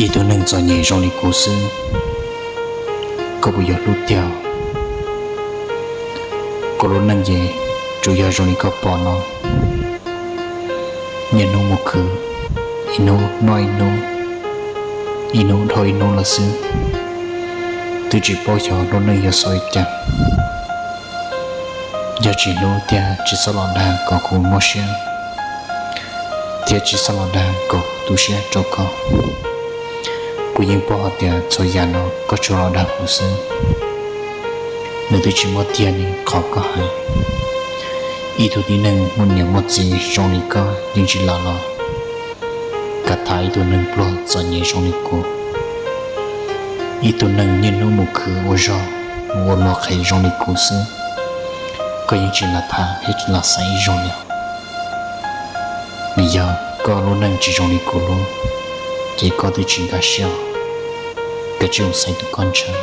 Ib tug neeg txom nyem zoo li kuv xwb, koj puas yuav hlub tiag? Kuv lub neej ces tsuas yog zoo li koj pom no, niaj hnub mus khwv, ib hnub noj ib hnub, ib hnub dhau ib hnub los xwb, twb tsis paub xyov lub neej yuav xaus li cas. Yog tsis hlub tiag tsis txhob los dag kom kuv mob siab, thiab tsis txhob los dag kom tu siab rau koj. Kuv yeej paub hais tias txhua yam no koj tsuas los dag kuv xwb. Nws twb tsis muaj tiag li qhov koj hais. Ib tug tib neeg muaj niam muaj txiv zoo li koj yeej tsis lam los kam tham ib tug neeg pluag txom nyem zoo li kuv. Ib tug neeg niaj hnub mus khwv ua zog, mus ua luag qhev zoo li kuv xwb, koj yeej tsis lam tham thiab tsis lam xaiv ib zaug li. Vim yog koj lub neej tsis zoo li kuv lub, ces koj twb tsis nkag siab, koj tsis mus xaiv tus koj ntshaw.